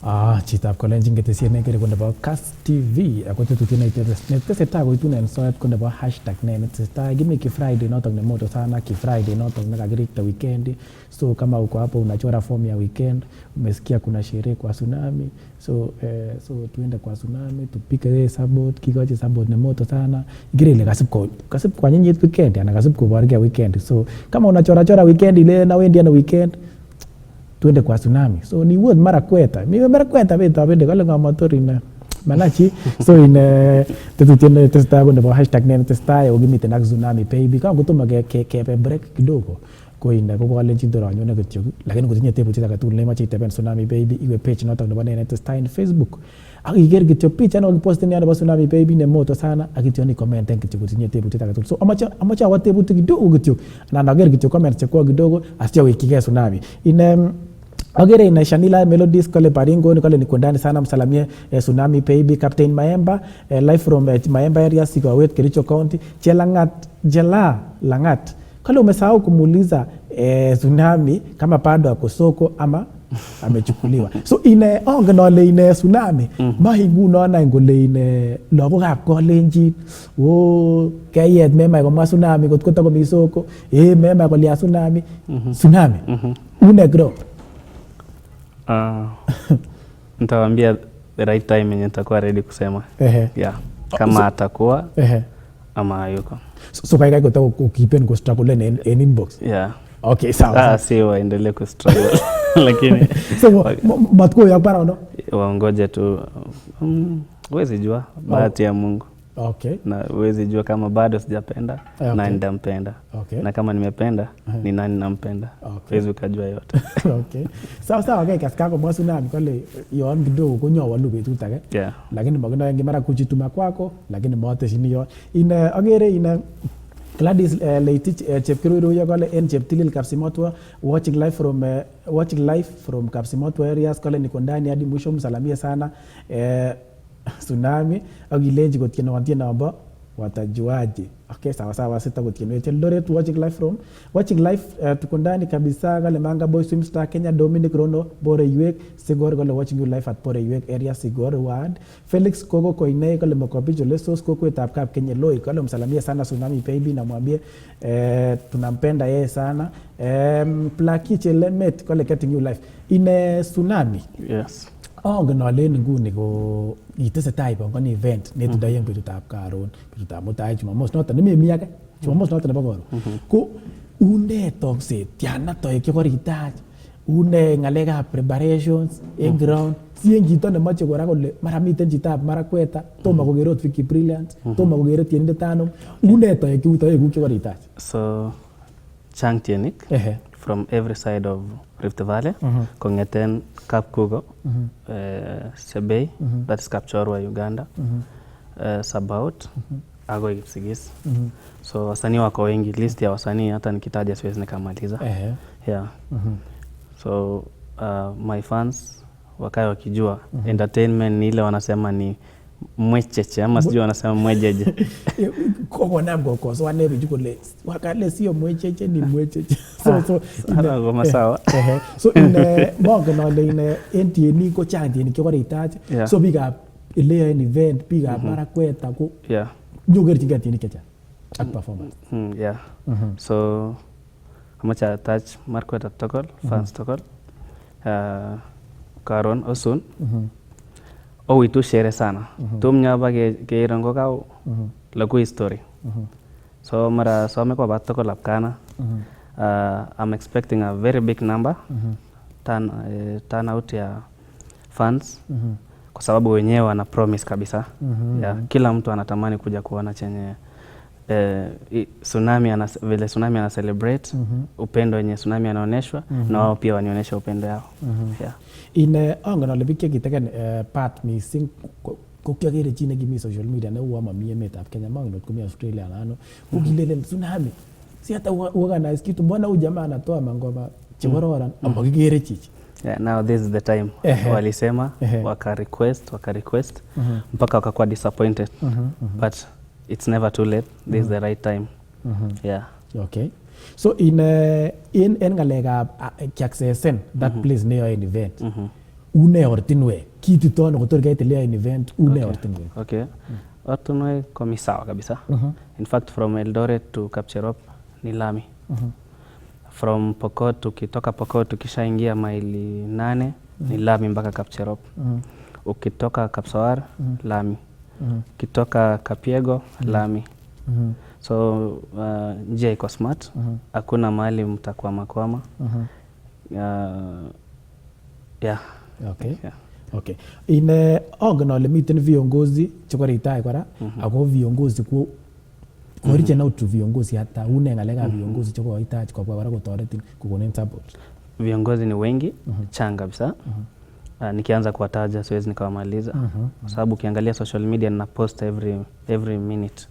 Ah, chitab Kalenjin ketesiet nekere ko nebo Kass TV ako tetutiet netesetai koitun en soet ko nebo #NeNetesetai. Kimi ki Friday notok ne moto sana, ki Friday notok nekakirikta weekend. So kama uko hapo unachora form ya weekend, umesikia kuna sherehe kwa Tsunami, so tuende kwa Tsunami tupike support, kikochi support ne moto sana. Ikere ile kasib koanyinyit weekend anan kasib koborgei weekend. So kama unachora chora weekend ile nawendi ano weekend, tuende kwa Tsunami. So ni word Marakweta. Mi Marakweta betobende kale ng'omotor ine malachi. So ine tetutiet netesetai ko nebo #NeNetesetai ako kimiten ak Tsunami Baby. Kangotomo kebe break kidogo ko ine ko kokalenjin tor anyone kityok, lakini kotinye tebutiet age tugul neimoche iteben Tsunami Baby, iwe page notok nebo Ne Netesetai en Facebook ak iker kityo picha nekakiposten yon nebo Tsunami Baby ne moto sana, ak ityo ikommenten kityo kotinye tebutiet age tugul. So amache awo tebutik kidogo kityo anan aker kityo comments chekwok kidogo asityo awekchigei Tsunami. Ine agere ina Shanila Melodies kale Baringo kale niko ndani sana, msalamie Tsunami Baby. Captain Maemba, live from Maemba area, Sigowet, Kericho County. Chelangat Jela Langat kale umesahau kumuuliza Tsunami kama bado ako soko ama amechukuliwa. So ine ongen ale ine Tsunami mai nguno nai kole ine lagokab Kalenjin o keyet memach komwa Tsunami kot ko takomi soko, memach kolya Tsunami. Tsunami, une ground? Nitawaambia the right time yenye nitakuwa ready kusema. Yeah. Kama atakuwa ama hayuko. So kaikai kotako kokipen kostrugglen en inbox. Yeah. Okay, sawa. Ah, sawa. Si waendelee kustruggle lakini So matkoyok baronok. Waongoje tu. Huwezi jua bahati ya Mungu na huwezi jua kama bado sijapenda nani nitampenda na kama nimependa ni nani nampenda. Huwezi ukajua yote. Okay, sawa sawa. Kekas kakomwa Tsunami kole yon kidogo konyowolu betut age, lakini makinoe ngi mara kujituma kwako, lakini mateshini yon. Ine agere ine Gladys Leitich Chepkiruiruyo kole en Cheptilil Kapsimotwa, watching live from Kapsimotwa areas, kole niko ndani hadi mwisho, msalamie sana Tsunami ak ilenji kotienwon tienombo "Watajuaje". Okay, sawa sawa, sitakotienwech. Eldoret, watching live, tuko ndani kabisa, kale Manga Boy Swim Star Kenya. Dominic Rono Boreiwek Sigor kole watching you live at Boreiwek area, Sigor ward. Felix Kogo Koinei kole Mokopicho Lesos, kokwetab Kap Kenya Loi, kale msalamie sana Tsunami Baby namwambie tunampenda yeye sana. Plaki Chelemet kole getting you live. Ine Tsunami, ongen ale en nguni ko itesetai ipongoni event netindoi en betutab karon, betutab mutai, Jumamos noton nememi age, Jumamos noton nebo karon. Ko une tokset, tiana toek chekoritach, une ng'alekab preparations en ground, si en chito nemoche kora kole mara miten chitab Marakweta tomo kokere ot Vicky Brilliant, tomo kokere tienindet anum, une toek toekuk chekoritach? So chang tienik from every side of Rift Valley, kong'eten Kapkugo, Sebei, that is Kapchorwa, Uganda, Sabaot agoi Kipsigis. So wasanii wako wengi, list ya wasanii hata nikitaja siwezi nikamaliza. Yeah. So my fans wakae wakijua entertainment ni ile wanasema ni mwecheche ama sijui wanasema mwejeje. Kokonam kokosoane bichu kole wakale sio mwecheche, ni mwecheche. So Sawa, ngoma sawa. Ehe. So ine mongen ale ine en tienik ko chang tienik chekoritach. So biikab eleyoen event, biikab Marakweta ko nyokerchingei tienik chechang ak performance. Yeah. So amache atach Markweta tugul, fans tugul. Karon osun owitu shere sana. Tum nyaba ke keirongo kau lagu history. So mara some ko bat tugul apkana. I'm expecting a very big number turn out ya fans kwa sababu wenyewe wana promise kabisa. Yeah, kila mtu anatamani kuja kuona chenye Tsunami ana, vile Tsunami ana celebrate upendo wenye Tsunami anaonyeshwa na wao pia wanionyesha upendo yao. Yeah. Ine angen ale biik chekiteken part missing ko kiakere chi nekimi social media neuo mami emetab Kenya, mangen ngot komi Australia anan ano, ko kilelen Tsunami si hata uorganize kitu, mbona huyu jamaa anatoa mangoma chekororon amakikere chichi? Yeah, now this is the time. Walisema waka request mpaka wakakuwa disappointed, but it's never too late. This is the right time. Yeah. Okay, so in en ng'alekab kiaccesen that place neyoen event, Une ortinwek kiitito ano kotor keit eleyoen event, une ortinwek? Okay. Ortinwek komi sawa kabisa. In fact, from Eldoret to Kapcherop ni lami. From Pokot, ukitoka Pokot ukishaingia maili 8 ni lami mpaka Kapcherop. Ukitoka Kapsawar, lami. Ukitoka Kapiego, lami. So njia iko smart, hakuna mahali mtakwama kwama. Yeah. Okay. Yeah. Okay. Ine angen ale miten viongozi chekoritai kora, ako viongozi ko korichen out to viongozi hata une ng'alekab viongozi chekoitach kobwa kora kotoretin kokonin support? Viongozi ni wengi, chang kabisa. Nikianza kuwataja siwezi nikawamaliza kwa sababu ukiangalia social media nina post every minute,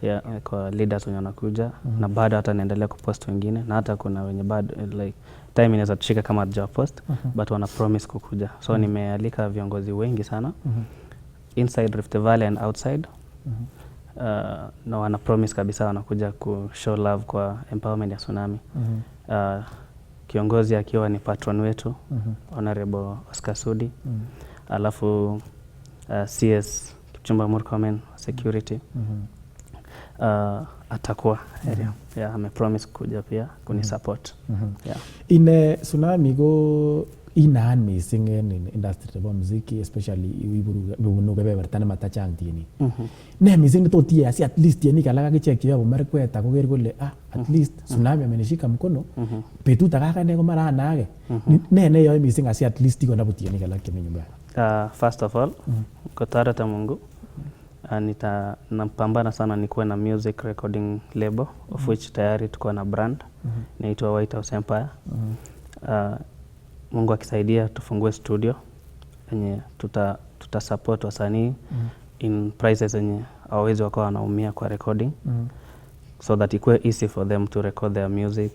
yeah, kwa leaders wenye wanakuja na bado hata naendelea kupost wengine, na hata kuna wenye bado like time inaweza tushika kama hatuja post, but wana promise kukuja. So nimealika viongozi wengi sana inside Rift Valley and outside, na wana promise kabisa wanakuja ku show love kwa empowerment ya Tsunami, kiongozi akiwa ni patron wetu, Honorable Oscar Sudi, alafu CS Kipchumba Murkomen, security, atakuwa area. Yeah, amepromise kuja pia kuni support. Yeah. Ine Tsunami ko inaan missing en industry nebo muziki, especially ibunu kebeberta nematachang tienik. Ne missing netot iyai asi at least tienik alak akichek cheyobu Merkweta koker kole, ah, at least Tsunami amenishika mkono, betut age akane ko mara anaake? Ne neyoe missing asi at least ikonobu tienik alak chemi nyumbani? First of all, kotoreta Mungu, nita napambana sana nikuwe na music recording label, of which tayari tuko na brand inaitwa White House Empire. Mungu akisaidia tufungue studio yenye tuta support wasanii in prices zenye hawawezi wakawa wanaumia kwa recording, so that ikuwe easy for them to record their music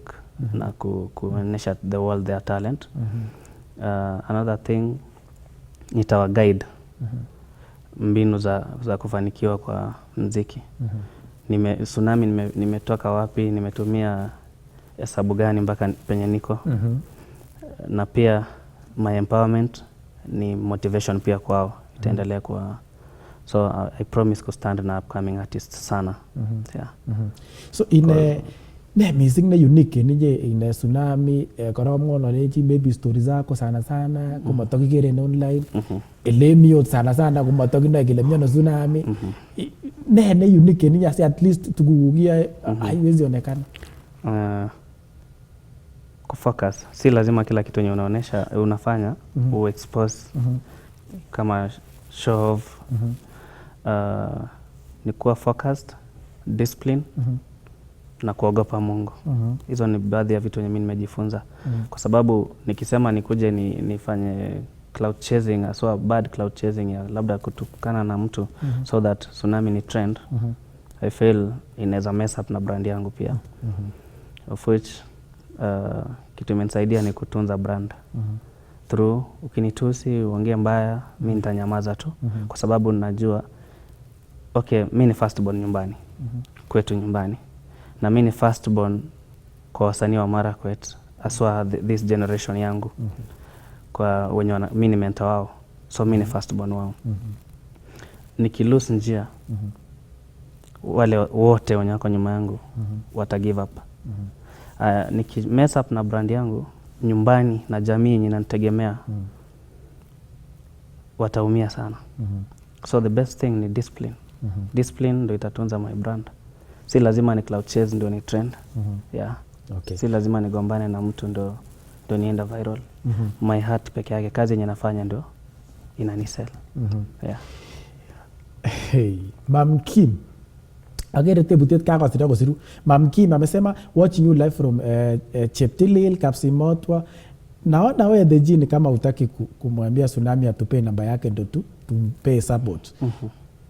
na kuonyesha the world their talent. Another thing, nitawa guide mbinu za kufanikiwa kwa mziki. Tsunami nimetoka wapi, nimetumia hesabu gani mpaka penye niko, na pia my empowerment ni motivation pia kwao, itaendelea kwa. So I promise kustand na upcoming artists sana, yeah. So ine ne missing ne unique en inye, ine Tsunami? Korok ng'ololechi maybe story zako sana sana komatokikere en online, elemi ot sana sana komatokinoe kele miono Tsunami. Ne unique en inye asi at least tuguk iyoe haiwezi onekana? Kufocus. Si lazima kila kitu yenye unaonesha unafanya uexpose kama show off. Ni kuwa focused, discipline na kuogopa Mungu. Hizo ni baadhi ya vitu yenye mi nimejifunza, kwa sababu nikisema nikuje nifanye clout chasing, aswa bad clout chasing ya labda kutukana na mtu so that Tsunami ni trend, I feel inaweza mess up na brand yangu pia, of which kitu imenisaidia ni kutunza brand through ukinitusi, uongee mbaya, mi nitanyamaza tu, kwa sababu najua, okay, mi ni firstborn nyumbani kwetu nyumbani, na mi ni firstborn kwa wasanii wa Marakwet, aswa this generation yangu, kwa wenye mi ni mentor wao, so mi ni firstborn wao. Nikilose njia, wale wote wenye wako nyuma yangu wata give up. Niki mess up na brand yangu nyumbani na jamii yenye inanitegemea, wataumia sana. So the best thing ni discipline. Discipline ndo itatunza my brand. Si lazima ni clout chase ndo ni trend, yeah. Si lazima nigombane na mtu ndo nienda viral. My heart peke yake, kazi yenye nafanya ndo inanisell, yeah. Hey, Mam Kim. Akere tebutiet kakosir akosiru. Mam Kim amesema, "Watching you live from Cheptilil, Kapsimotwa. Naona wewe the Gene kama utaki kumwambia Tsunami atupee namba yake ndo tu tumpee support.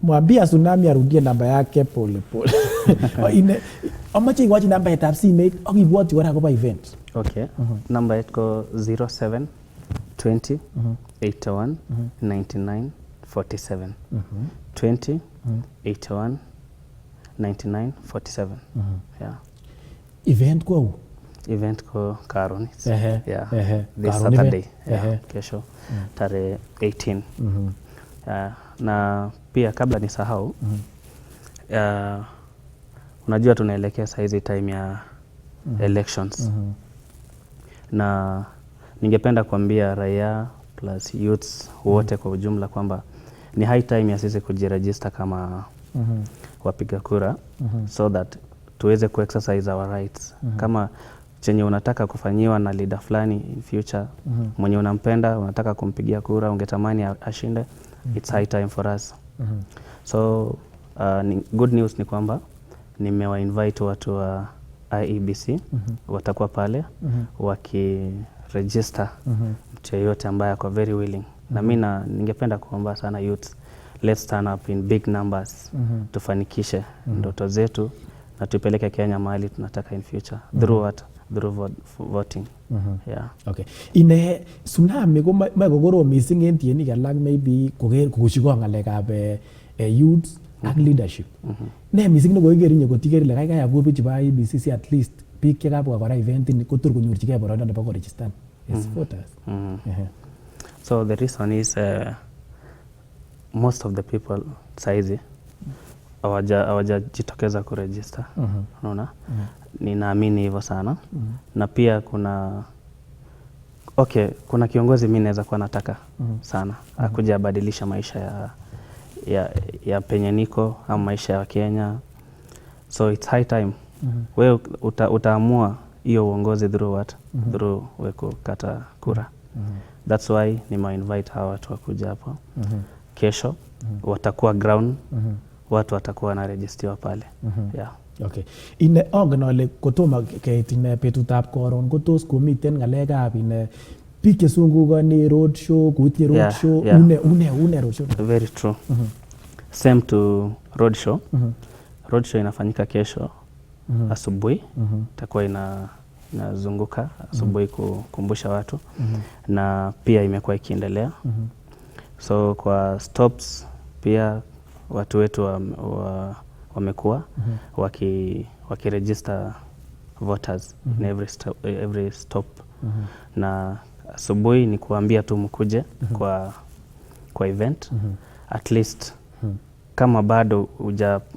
Mwambia Tsunami arudie namba yake pole pole." Amache ikochi nambaitab simet ak ibwotyi kora akobo event. Okay, namba yetu ko 07 20 81 99 47, 20 81 99 47, yeah. Event ko au? Event ko karon. Yeah. This Karon Saturday. event. Yeah. Kesho tarehe 18. Na pia kabla nisahau, unajua tunaelekea saizi time ya elections, na ningependa kuambia raia plus youths wote kwa ujumla kwamba ni high time ya sisi kujiregister kama wapiga kura so that tuweze kuexercise our rights. Kama chenye unataka kufanyiwa na leader fulani in future, mwenye unampenda, unataka kumpigia kura, ungetamani ashinde, it's high time for us. So good news ni kwamba nimewa invite watu wa IEBC, watakuwa pale wakiregister mtu yeyote ambaye ako very willing. Na mi ningependa kuomba sana youths, let's turn up in big numbers, tufanikishe ndoto zetu na tupeleke Kenya mahali tunataka in future. Through what? Through voting. Yeah. Okay. Ine Tsunami ko mae kokorom missing en tienik alak, maybe koker kokoshikong ng'alekab youths ak leadership. Ne missing nekoiker inye kotiker ile kaikai akur bichu bo IEBC si at least biik chekabwa kora event ini kotor konyorchigei boroindo nebo koregistan as voters? Ehe. So the reason is most of the people saizi hawajajitokeza kuregister. Unaona? Ninaamini hivyo sana. Na pia kuna, okay, kuna kiongozi mi naweza kuwa nataka sana akuja abadilisha maisha ya penye niko ama maisha ya Kenya. So it's high time wewe utaamua hiyo uongozi through what? Through we kukata kura. That's why nime-invite hawa watu wakuja hapo kesho, watakuwa ground, watu watakuwa wanarejistiwa pale. Yeah. Okay. Ine angen ale kotomo keit ine betutab koron kotos komiten ng'alekab ine biik chesungukoni road show, koitinye road show. Une road show? Very true. Same to road show. Road show inafanyika kesho asubuhi, itakuwa inazunguka asubuhi kukumbusha watu, na pia imekuwa ikiendelea. So kwa stops pia watu wetu wamekuwa wakiregister voters in every stop. Na asubuhi ni kuambia tu mkuje kwa event. At least kama bado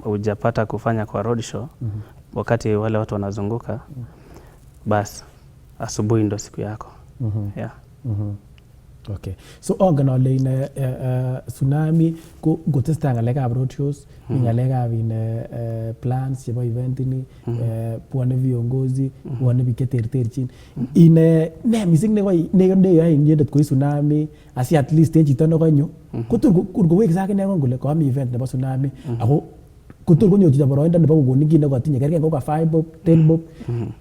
hujapata kufanya kwa road show, wakati wale watu wanazunguka, bas asubuhi ndo siku yako. Yeah. Okay. So angen ale ine Tsunami ko ngotesetai ng'alekab road shows, mi ng'alekab ine plans chebo event ini, bwone viongozi, bwone biik cheterterchin. Ine ne missing neyoe inyendet koi Tsunami asi at least en chito nekonyo kotor kowekse akine kong kole komi event nebo Tsunami, ako kotor konyor chito boroindo nebo kokonin kit nekotinye, kerkei ngoka 5 bob, 10 bob.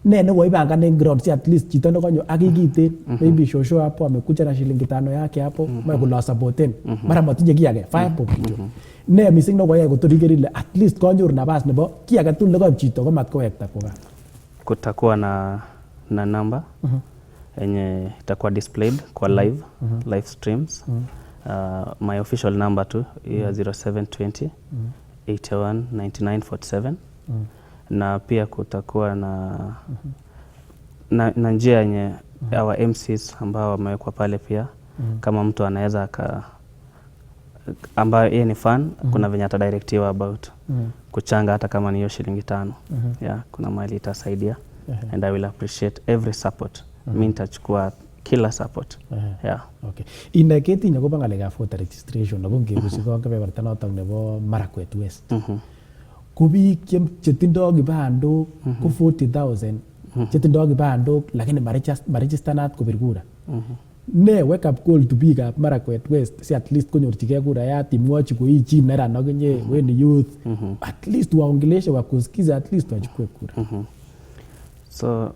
Ne nekoipangan en ground si at least chito nekonyo ak kikiten, maybe shosho hapo amekuja na shilingi 5 yake hapo, mae kole asapoten, mara motinye kiy age, 5 bob kityo. Ne missing nekoyai kotor iker ile at least konyor nabas nebo kiy age tugul nekoib chito komat kowekta kwo gaa? Kutakuwa na namba yenye itakuwa displayed kwa live streams. My official number tu hiyo, 0720 81 99 47. Na pia kutakuwa na njia yenye our MCs ambao wamewekwa pale pia, kama mtu anaweza aka ambayo yeye ni fan, kuna venye atadirectiwa about kuchanga hata kama ni hiyo shilingi 5. Yeah, kuna mahali itasaidia and I will appreciate every support. Mi nitachukua kila support. Yeah. Okay. Ine ketiny akobo ng'alekab voter registration, ako ngebusikon kebeberta notok nebo Marakwet West, ko biik chetindoi kibandok ko 40,000 chetindoi kibandok lakini maregistanat kobir kura. Ne wake up call to biikab Marakwet West si at least konyorchigei kurayat, imwochi koi chi neran akinye, we ni youth, at least waongeleshe wakusikize, at least wachukue kura? So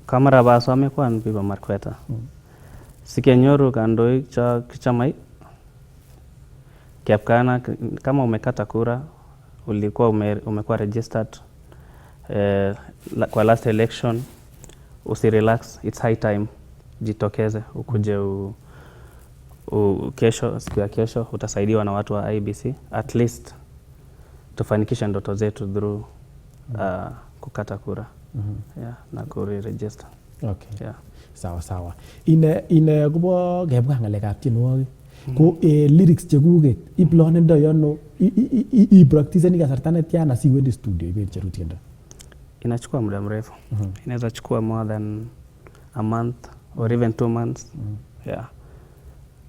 kamara basome kwan biik bo Markweta sikenyoru kandoik cho kichamai kepkana. Kama umekata kura, ulikuwa umekuwa registered kwa last election, usirelax, it's high time jitokeze ukuje kesho, siku ya kesho utasaidiwa na watu wa IEBC, at least tufanikishe ndoto zetu through kukata kura. Yeah, na kuregister. Okay. Yeah. Sawa sawa. Ine kobo kebwa ngalekab tienwogik. Ko lyrics chekuket iplanendoi ano, ipracticeni kasarta netyan asiwendi studio ibecheru tiendo? Inachukua muda mrefu. Inaweza chukua more than a month or even 2 months. Yeah.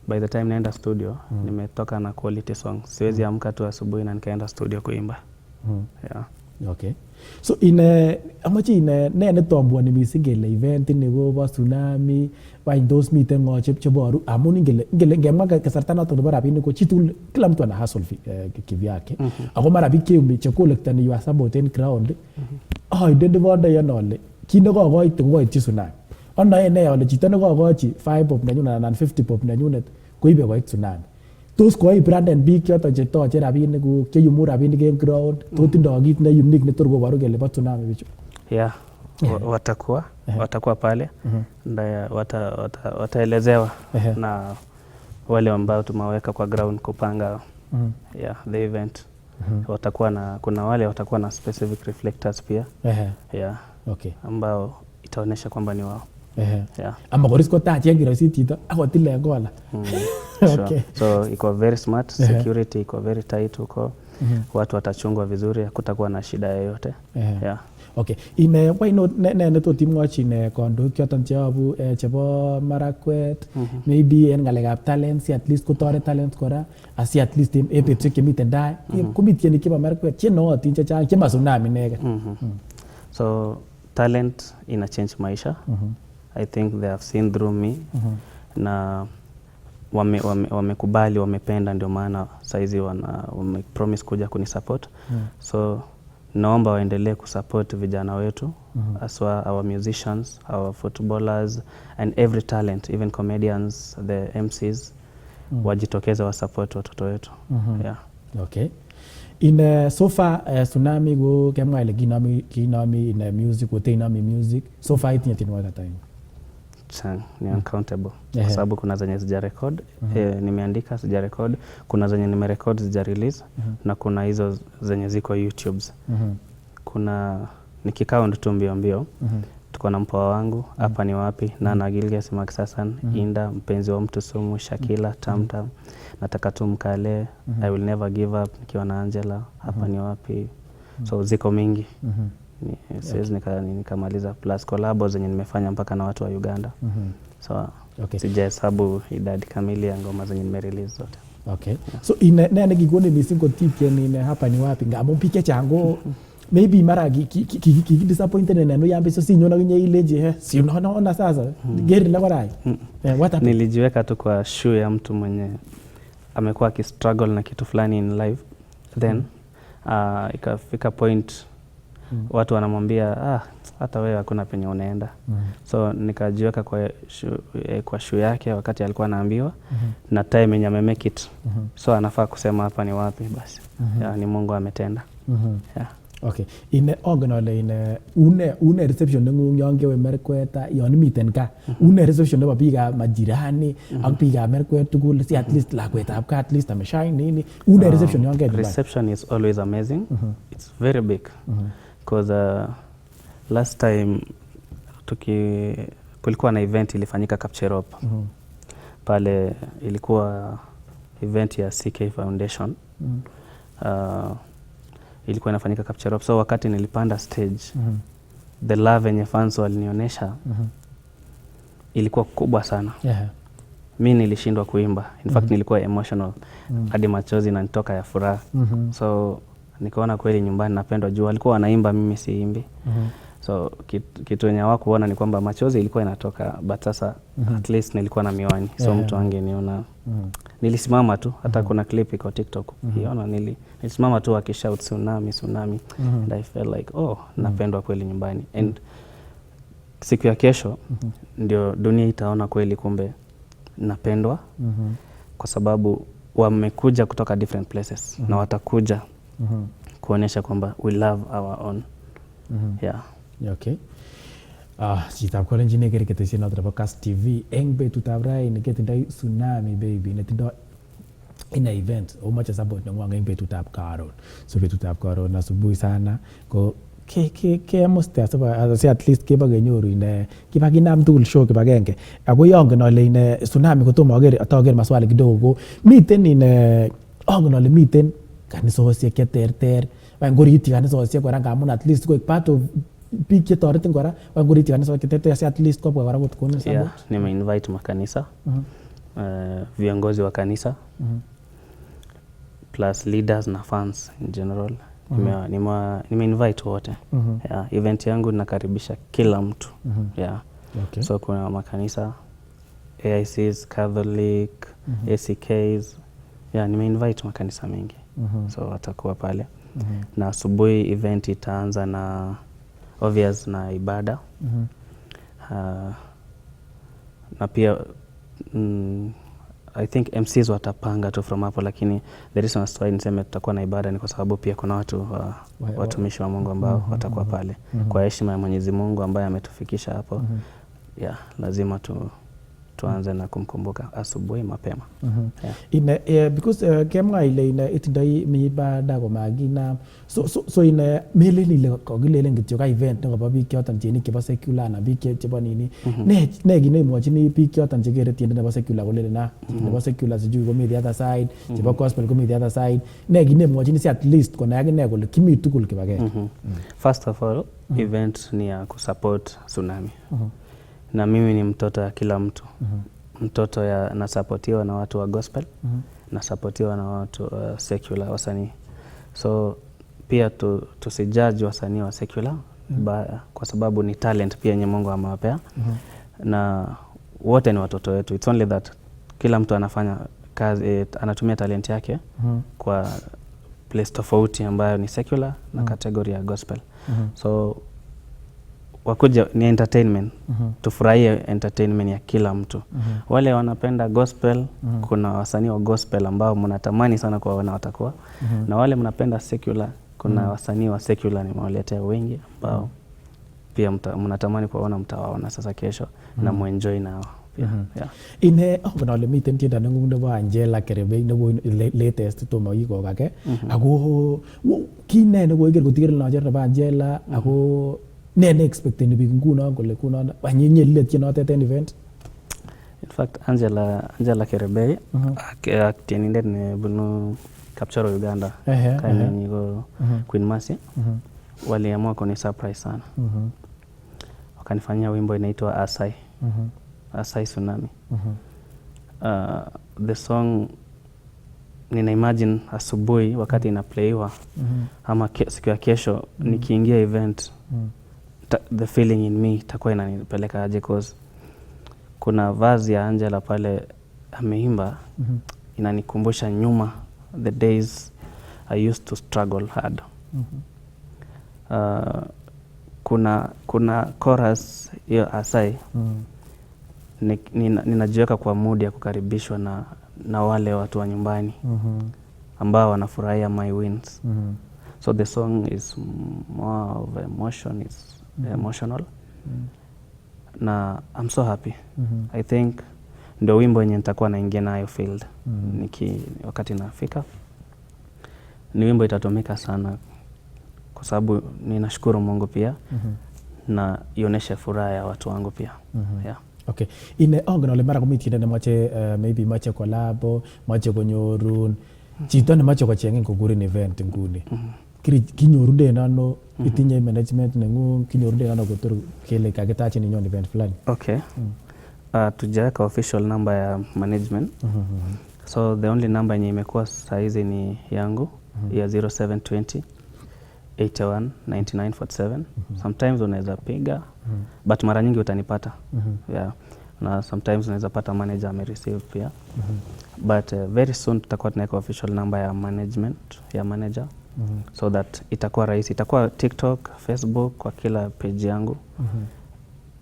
By the time naenda studio, nimetoka na quality song. Siwezi amka tu asubuhi na nikaenda studio kuimba. Yeah. Okay. So ine amache ine ne netombuoni missing kele event ini kobo Tsunami, wany tos miten ng'o cheboru amun ingele ngemwa kasarta noton nebo rabinik ko chitugul, kila mtu ana hustle kivyake. Ako mara biik cheyumi chekolektoni your support en ground, aidentifondoi ano ale kit nekokoite kokoityi Tsunami? Anoe ne ale chito nekokochi 5 bob nenyunet anan 50 bob nenyunet koibe koit Tsunami? Tos koibranden biik choton chetoche rabinikuk, cheyumu rabinik en ground, to tindo kit ne unique netor koboru kele bo Tsunami bichu? Yeah. Watakuwa pale, nda wataelezewa na wale ambao tumeweka kwa ground kupanga, yeah, the event. Watakuwa na kuna wale watakuwa na specific reflectors pia, yeah, ambao itaonyesha kwamba ni wao. Yeah. Ama koris kotachen kiroisit chito akotilen kola. Sure. Okay. So iko very smart, security iko very tight huko. Watu watachungwa vizuri, hakutakuwa na shida yoyote. Yeah. Okay. Ine why not ne netot imwochi ine kandoik choton cheyobu chebo Marakwet, maybe en ng'alekab talents, si at least kotoret talents kora, asi at least en betusiek chemiten tai komi tienik chebo Marakwet chenootin chechang chema Tsunami inegen? So talent ina change maisha. I think they have seen through me na wamekubali, wamependa, ndio maana saizi wame promise kuja kunisupport. So naomba waendelee kusupport vijana wetu, haswa our musicians, our footballers and every talent, even comedians, the MCs, wajitokeze wasupport watoto wetu. Yeah. Okay. In so far Tsunami ko kemwa ile kinomi in music, koteinomi music, so far itinye tienwogik ata? Chang, ni uncountable kwa sababu kuna zenye sija record, nimeandika sija record, kuna zenye nimerecord sija release na kuna hizo zenye ziko YouTubes. Kuna, nikicount tu mbio mbio, tuko na Mpoa Wangu, Hapa Ni Wapi, Nana Gilges, Maxasan, Inda, Mpenzi wa Mtu Sumu, Shakila, Tamtam, Nataka Tu Mkale, I Will Never Give Up nikiwa na Angela, Hapa Ni Wapi. So ziko mingi. Siwezi nikamaliza, plus collabo zenye nimefanya mpaka na watu wa Uganda. So sijahesabu idadi kamili ya ngoma zenye nimerelease zote. Okay. So ine ne nekikonin missing kotitien ine Hapa Ni Wapi, ngamun biik chechang ko maybe mara kikidisappointed en uyan besio sinyon akinye ilenchi he si unaona sasa ker ile korai. What happened? Nilijiweka tu kwa shoe ya mtu mwenye amekuwa akistruggle na kitu fulani in life, then ikafika point watu wanamwambia, "Ah, hata wewe hakuna penye unaenda." So nikajiweka kwa shoe yake wakati alikuwa anaambiwa, na time yenye amemake it, so anafaa kusema Hapa Ni Wapi. Basi, yeah, ni Mungu ametenda. Yeah. Okay. Ine ongen ale ine une reception neng'ung yon kewe Merkwet, yon imiten gaa. Une reception nebo biikab majirani ak biikab Merkwet tugul, si at least lakwetab gaa at least ameshine nini. Une reception yon kewe nyumbani? Reception is always amazing. It's very big because last time kulikuwa na event ilifanyika Kapcherop pale, ilikuwa event ya CK Foundation. Ilikuwa inafanyika Kapcherop, so wakati nilipanda stage, the love yenye fans walinionyesha ilikuwa kubwa sana. Mi nilishindwa kuimba. In fact, nilikuwa emotional hadi machozi inanitoka ya furaha. So nikaona kweli nyumbani napendwa, juu walikuwa wanaimba, mimi siimbi. So kitu yenye hawakuona ni kwamba machozi ilikuwa inatoka, but sasa at least nilikuwa na miwani, so mtu angeniona. Nilisimama tu, hata kuna clip iko TikTok ukiona, nilisimama tu akishout "Tsunami, Tsunami," and I felt like, oh, napendwa kweli nyumbani. And siku ya kesho ndio dunia itaona kweli kumbe napendwa, kwa sababu wamekuja kutoka different places na watakuja kuonyesha kwamba we love our own. Yeah. Okay. Ah, chitab Kalenjin nekere ketesiet noton nebo Kass TV eng betutab raini ketindoi Tsunami Baby netindoi ine event omoche support nengwong eng betutab karon. So betutab karon asubuhi sana ko Kemuste asi at least keba kenyoru ine kibakinam tugul show kibagenge. Ako yongen ale ine Tsunami, kotomo aker ataker maswali kidogo, ko miten ine angen ale miten kanisosiek cheterter. Wany, ngoriityi kanisosiek kora, ngamun at least koik part of biik chetoretin kora, wany, ngoriityi kanisosiek cheterter si at least kobwa kora kokonin support? Nimeinvite makanisa, viongozi wa kanisa plus leaders na fans in general. Nimeinvite wote. Yeah, event yangu nakaribisha kila mtu. Yeah. So kuna makanisa, AICs, Catholic, ACKs. Yeah, nimeinvite makanisa mengi. So watakuwa pale. Na asubuhi event itaanza na obvious na ibada. Na pia I think MCs watapanga tu from hapo, lakini the reason as to why niseme tutakuwa na ibada ni kwa sababu pia kuna watu wa, watumishi wa Mungu ambao watakuwa pale kwa heshima ya Mwenyezi Mungu ambaye ametufikisha hapo. Yeah, lazima tuanze na kumkumbuka asubuhi mapema. Yeah. Ine because kemwa ile ine itindoi mi ibada komakinam, so ine melen ile kokilelen kityo ka event nekobo biik choton tienik chebo secular anan biik chebo nini. Ne kit neimwochini biik choton chekere tiendo nebo secular kolelen, ah, nebo secular sijui komi the other side, chebo gospel komi the other side? Ne kit nemwochini si at least konai akine kole kimi tugul kibagenge? First of all, event ni ya kusupport Tsunami. Na mimi ni mtoto ya kila mtu. Mtoto ya nasapotiwa na watu wa gospel, nasapotiwa na watu secular wasanii. So pia tusijudge wasanii wa secular kwa sababu ni talent pia yenye Mungu amewapea na wote ni watoto wetu. It's only that kila mtu anafanya kazi, anatumia talent yake kwa place tofauti ambayo ni secular na category ya gospel. So wakuja ni entertainment, tufurahie entertainment ya kila mtu. Wale wanapenda gospel, kuna wasanii wa gospel ambao mnatamani sana kuwaona watakuwa, na wale mnapenda secular, kuna wasanii wa secular nimewaletea wengi ambao pia mnatamani kuwaona, mtawaona sasa kesho na muenjoy nao pia. Yeah. Ine angen ale miten tiendo neng'ung nebo Angela Kerebei neko latest tomo kikokake. Ako kit ne nekoiker kotiker nocher nebo Angela, ako ne ne expecteni biik ngunon kole ngunon anyinye tienotet en event? In fact, Angela Kerebei ak tienindet nebunu Kapchorwa, Uganda, kainenyi ko Queen Mercy, waliamua kuni surprise sana, wakanifanyia wimbo inaitwa Asai, Asai Tsunami. The song nina imagine asubuhi wakati inaplayiwa ama siku ya kesho nikiingia event, the feeling in me itakuwa inanipeleka aje, cause kuna verse ya Angela pale ameimba inanikumbusha nyuma, the days I used to struggle hard. Kuna chorus hiyo Asai, ninajiweka kwa mood ya kukaribishwa na wale watu wa nyumbani ambao wanafurahia my wins. So the song is more of emotion, it's emotional na I'm so happy. I think ndio wimbo yenye nitakuwa naingia nayo field wakati nafika. Ni wimbo itatumika sana kwa sababu ninashukuru Mungu pia na ionyeshe furaha ya watu wangu pia. Yeah. Okay. Ine angen ale mara komi chito nemoche maybe moche collabo, moche konyorun, chito nemoche kocheng'in kokurin event nguni. Kinyorunden ano? Itinye management neng'ung? Kinyorunden ano kotor kele kakitachin inyon event fulani? Okay. Tujaweka official number ya management. So the only number yenye imekuwa saizi ni yangu ya 0720 81 99 47. Sometimes unaweza piga, but mara nyingi utanipata. Yeah. Na sometimes unaweza pata manager amereceive pia. But very soon tutakuwa tunaweka official number ya management, ya manager, so that itakuwa rahisi. Itakuwa TikTok, Facebook, kwa kila page yangu.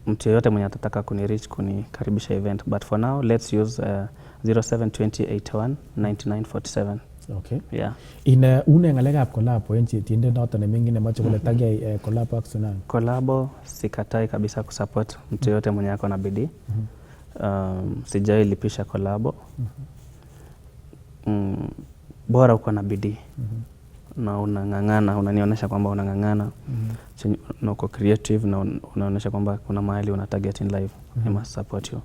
Mtu yeyote mwenye atataka kunireach kunikaribisha event, but for now let's use 0720 81 99 47. Okay. Yeah. Ine une ng'alekab collabo en tiendet noton neming'in nemoche kole takyai collabo ak Tsunami? Collabo sikatai kabisa kusupport mtu yeyote mwenye ako na bidii. Sijai lipisha collabo. Bora uko na bidii. na unang'ang'ana, unanionyesha kwamba unang'ang'ana na uko creative na unaonyesha kwamba kuna mahali una target in life, I must support you.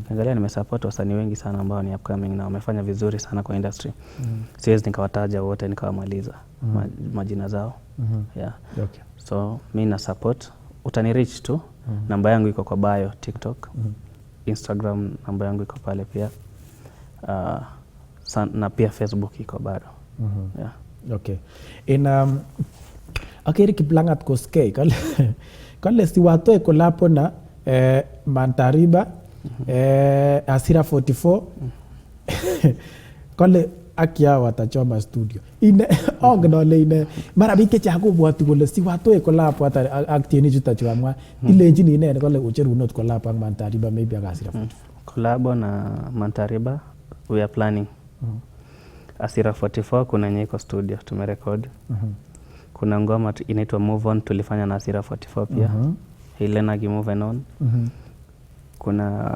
Ukiangalia nimesupport wasanii wengi sana ambao ni upcoming na wamefanya vizuri sana kwa industry. Siwezi nikawataja wote nikawamaliza majina zao. Yeah. So mi na support, utani reach tu. Namba yangu iko kwa bio TikTok, Instagram namba yangu iko pale pia, na pia Facebook iko bado. Yeah. Okay. In akere Kiplangat Koskei kale siwatoe collabo na Mantariba, Asira 44, kale akia watachoma studio. Ine ongen ale ine mara biik chechang kobwoti kole siwatoe collabo ata ak tienik chuto chu kamwa, ilenchini nee kole ocherun ot collabo ak Mantariba maybe ak Asira 44? Collabo na Mantariba we are planning. Asira 44 kuna yenye iko studio tumerekod. Kuna ngoma inaitwa Move On tulifanya na Asira 44 pia. Helena Move On.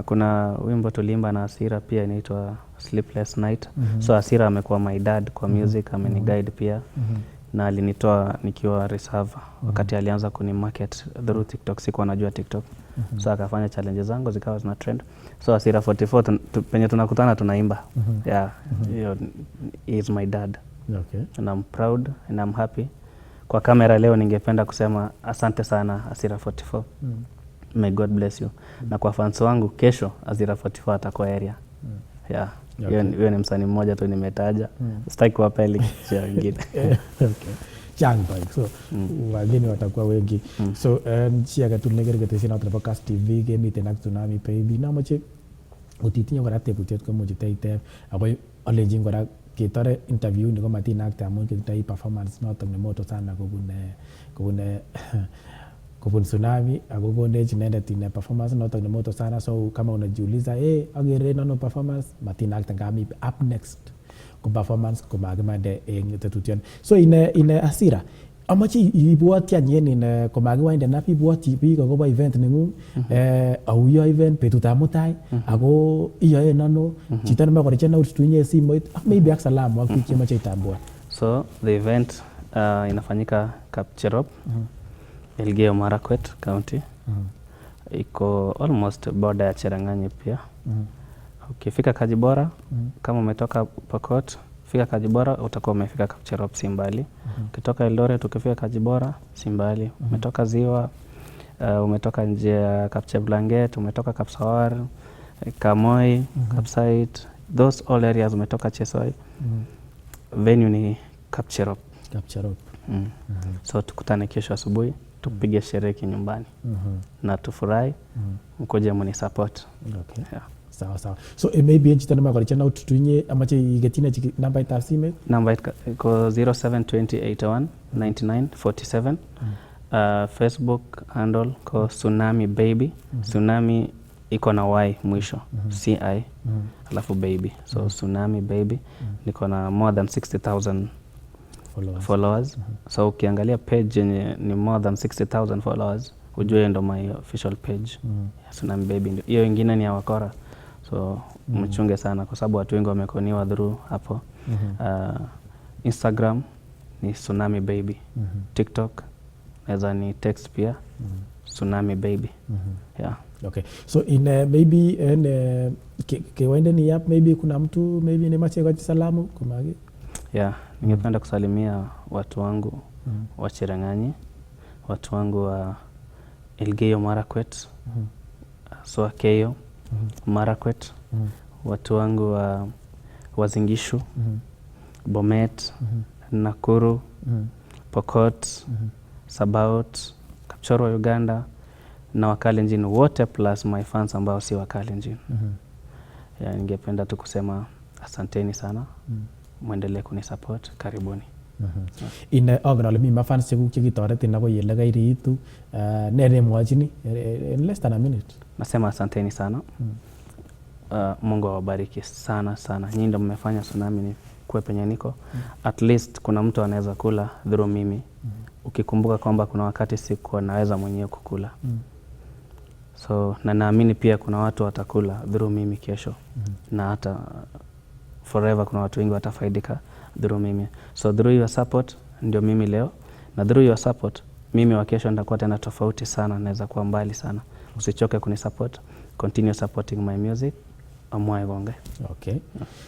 Kuna wimbo tuliimba na Asira pia inaitwa Sleepless Night. So Asira amekuwa my dad kwa music, ameniguide pia na alinitoa nikiwa reserve wakati alianza kuni market through TikTok, sikuwa najua TikTok. So akafanya challenges zangu zikawa zina trend. So Asira 44 penye tunakutana tunaimba. Yeah, hiyo he is my dad. And I'm proud and I'm happy. Kwa kamera leo ningependa kusema asante sana Asira 44. May God bless you. Na kwa fans wangu kesho Asira 44 atakuwa area. Yeah. Hiyo ni msanii mmoja tu nimetaja. Sitaki kuwapa link ya wengine. Okay. Chang bike. So wageni watakuwa wengi. So chi age tugul nekere ketesiet noton nebo Kass TV, kemiten ak Tsunami Baby. Namoche kotitinye kora tebutiet komuch iteiteb, ako alenjin kora ketore interview ni komatinakte amun ketindoi performance noton nemoto sana kobun Tsunami, ako konech inendet ine performance noton nemoto sana. So kama unajiuliza, hey, akere en ano performance, matinakte ngap mi up next ko performance komakimande en tetutioni. So ine Asira, amache ibwotyi any en ine komakiwinden up, ibwotyi biik akobo event neng'ung, au iyoe event betutab mutai, ako iyoe en ano, chito nemoche korechen out tunye simoit ak maybe ak salamu ak biik chemoche itambuan. So the event inafanyika Kapcherop, Elgeyo Marakwet County. Iko almost border ya Cherang'any pia. Ukifika Kajibora, kama umetoka Pokot, fika Kajibora utakuwa umefika Kapcherop, si mbali. Ukitoka Eldoret ukifika Kajibora si mbali. Umetoka Ziwa, umetoka njia ya Kapcheblanget, umetoka Kapsawar, Kamoi, Kapsait, those all areas, umetoka Chesoi. Venue ni Kapcherop. Kapcherop. So tukutane kesho asubuhi tupige sherehe kinyumbani na tufurahi, mkuje muni support. Yeah. Sawa sawa. So maybe en chito nemoche korechen out tunye, amache iketyinech nambaitab simet. Namba iko 072081 99 47. Facebook handle ko Tsunami Baby. Tsunami iko na Y mwisho, CI, alafu baby. So Tsunami Baby. Niko na more than 60,000 followers. Followers. So ukiangalia page yenye ni more than 60,000 followers, ujue ndo my official page. Tsunami Baby ndio. Hiyo ingine ni ya wakora. So mchunge sana kwa sababu watu wengi wamekoniwa through hapo. Instagram ni Tsunami Baby. TikTok naweza ni text pia, Tsunami Baby. Yeah. Okay. So in maybe en kewindeni up, maybe kuna mtu maybe nemache kochi salamu komaki. Yeah, ningependa kusalimia watu wangu wa Cherang'anyi, watu wangu wa Elgeyo Marakwet, Soakeyo Marakwet, watu wangu wa Uasin Gishu, Bomet, Nakuru, Pokot, Sabaot, Kapchorwa Uganda na Wakalenjin wote plus my fans ambao si Wakalenjin. Yeah, ningependa tu kusema asanteni sana, mwendelee kunisupport, karibuni. Ine angen ale mi mafans chekuk chekitoretin akoi ele kairiitu, ne nemwochini in less than a minute? Nasema asanteni sana. Mungu awabariki sana sana. Nyinyi ndio mmefanya Tsunami ni kuwe penye niko. At least kuna mtu anaweza kula through mimi. Ukikumbuka kwamba kuna wakati sikuwa naweza mwenyewe kukula. So na naamini pia kuna watu watakula through mimi kesho. Na hata forever kuna watu wengi watafaidika through mimi. So through your support Ndio mimi leo, na through your support mimi wa kesho nitakuwa tena tofauti sana, naweza kuwa mbali sana. Usichoke kunisupport, continue supporting my music. Amwae kongoi. Okay.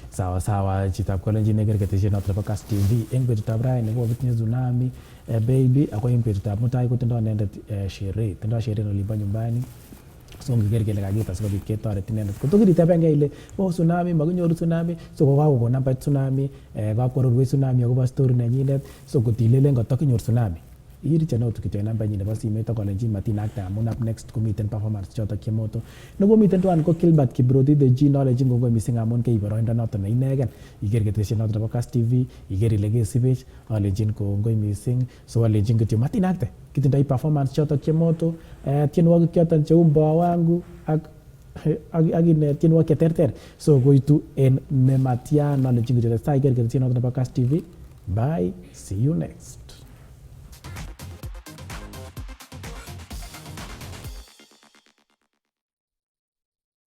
Sawa sawa, chitab Kalenjin neker ketesiet noto nebo Kass TV. Eng betutab raini kokakitinye Tsunami, Baby, ako eng betutab mutai kotindo inendet sherehe. Tindo sherehe en olimbo nyumbani. So ngiker kele kakita sikobit ketoret inendet. Koto kiritebengei ile oh Tsunami, makinyoru Tsunami, so kokakokon nambait Tsunami, kakwororwech Tsunami akobo story nenyinet. So kotilelen katakinyor Tsunami, irichen out kityo en nambainyin nebo simet ak olenjin matinakte amun up next komiten performance chotok chemoto. Nekomiten tuan ko Gilbert Kiprotich the G, nolenjin kongoi mising amun keib boroindo noton ne inegen iker ketesiet noton nebo Kass TV, iker ile kesibech, alenjin kongoi mising. So alenjin kityo matinakte, kitindoi performance chotok chemoto, tienwogik choton cheu Mboa wangu ak ine tienwogik cheterter. So koitu en nematyan, alenjin kityo testai iker ketesiet noton nebo Kass TV. Bye, see you next.